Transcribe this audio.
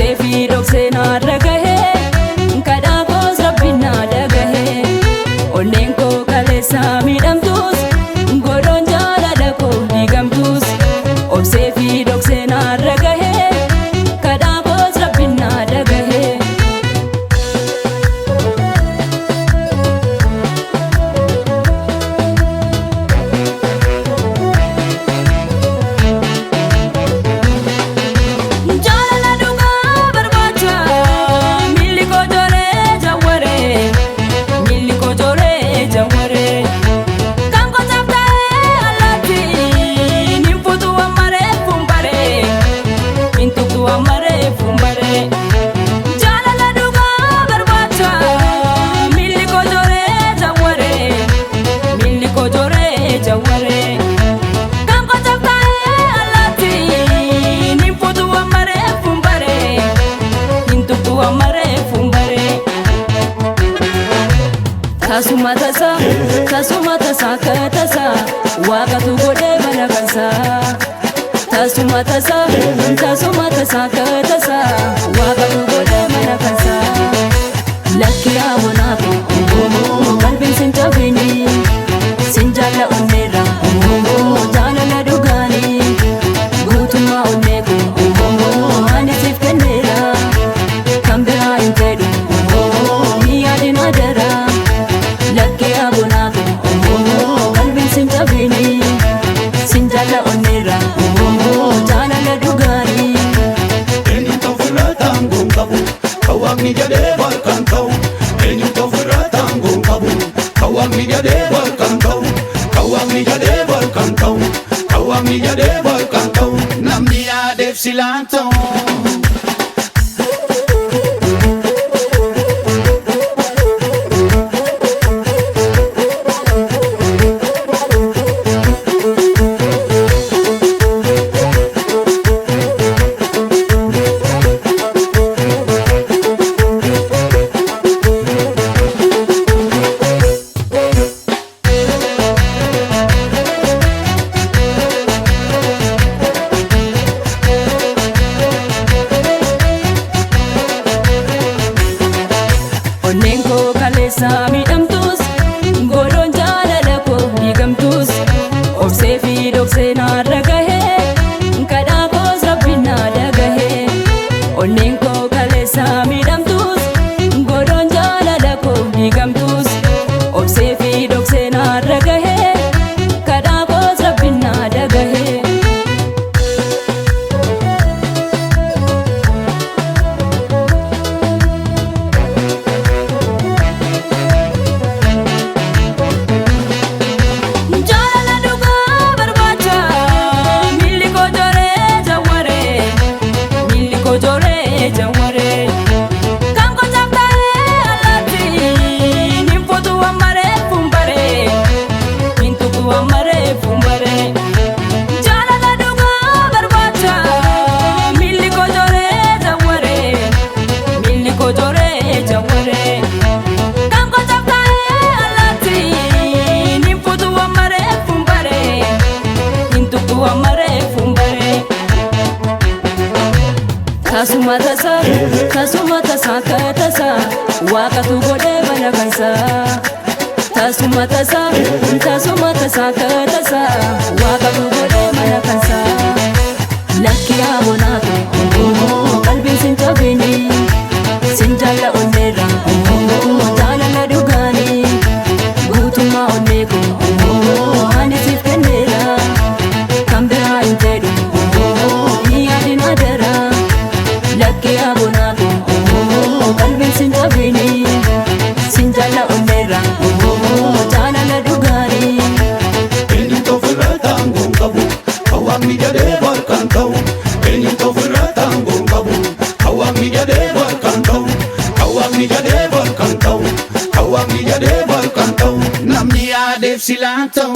Obsee fi dhoksee naarra gahee, kadhaa koos rabbiin naa dhagahee. Onneen koo kaleessa miidhamtus, godhoon jaalala koo diigamtus. Obsee fi dhoksee naarra gahee, kadhaa koos rabbiin naa dhagahee. Jaalala dhugaa barbaacha miilli koo jooree jawwaree, miilli koo jooree jawwaree. Kan gochaaf ta'ee allaatti hin fuutu ammaree fuumbaree, hin tuqxu ammaree fuumbaree. Jaalala dhugaa barbaacha miilli koo jooree jawwaree, miilli koo jooree jawwaree. Kan gochaaf ta'ee allaatti hin fuutu ammaree fuumbaree, hin tuqxu ammaree fuumbaree. Tasuma tasa, tasuma tasa akka tasa, waaqatu godhee mana kansaa. Tasuma tasa, tasuma tasa akka tasa, waaqatu godhee mana kansaa. Lakki aabonaako, qalbiin sin cabini, sin jaalla onneerra, jaalala dhugaanii. Guutummaa onneeko, ani siif kenneera, kan biraa hin fedhu, ni yaadin adara. Lakki aabonaako, qalbiin sin cabini, sin jaalla onneerra, jaalala dhugaanii. Eenyutu ofirraa taangoo hin qabu? Kan Waaqni jedhee barkaan ta'u. Eenyutu ofirraa taangoo hin qabu? Kan Waaqni jedhee barkaan ta'u. Kan Waaqni jedhee barkaan ta'u. Kan Waaqni jedhee barkaan ta'u. Namni yaadeef silaan ta'u. Onneen koo kaleessa miidhamtus, godhoon jaalala koo diigamtus. Obsee fi dhoksee naarra gahee, kadhaa koos rabbiin naa dhagahee. Onneen koo kaleessa miidhamtus, godhoon jaalala koo diigamtus. Obsee fi dhoksee naarra gahee, kadhaa koos rabbiin naa dhagahee. Jaalala dhugaa barbaacha miilli koo jooree jawwaree, miilli koo jooree jawwaree. Kan gochaaf ta'ee allaatti hin fuutu ammaree fuumbaree, hin tuqxu ammaree fuumbaree. Jaalala dhugaa barbaacha miilli koo jooree jawwaree, miilli koo jooree jawwaree. Kan gochaaf ta'ee allaatti hin fuutu ammaree fuumbaree, hin tuqxu ammaree fuumbaree. Tasuma tasa, tasuma tasa akka tasa, waaqatu godhee mana kansaa. Tasuma tasa, tasuma tasa akka tasa, waaqatu godhee mana kansaa. Lakki aabonaako, qalbiin sin cabini, sin jaalla onneerra, jaalala dhugaanii. Guutummaa onneeko, ani siif kenneera, kan biraa hin fedhu, ni yaadin adara. Lakki aabonaako, qalbiin sin cabini, sin jaalla onneerra, jaalala dhugaanii. Eenyutu ofirraa taangoo hin qabu? Kan Waaqni jedhee barkaan ta'u. Eenyutu ofirraa taangoo hin qabu? Kan Waaqni jedhee barkaan ta'u. Kan Waaqni jedhee barkaan ta'u. Kan Waaqni jedhee barkaan ta'u. Namni yaadeef silaan ta'u.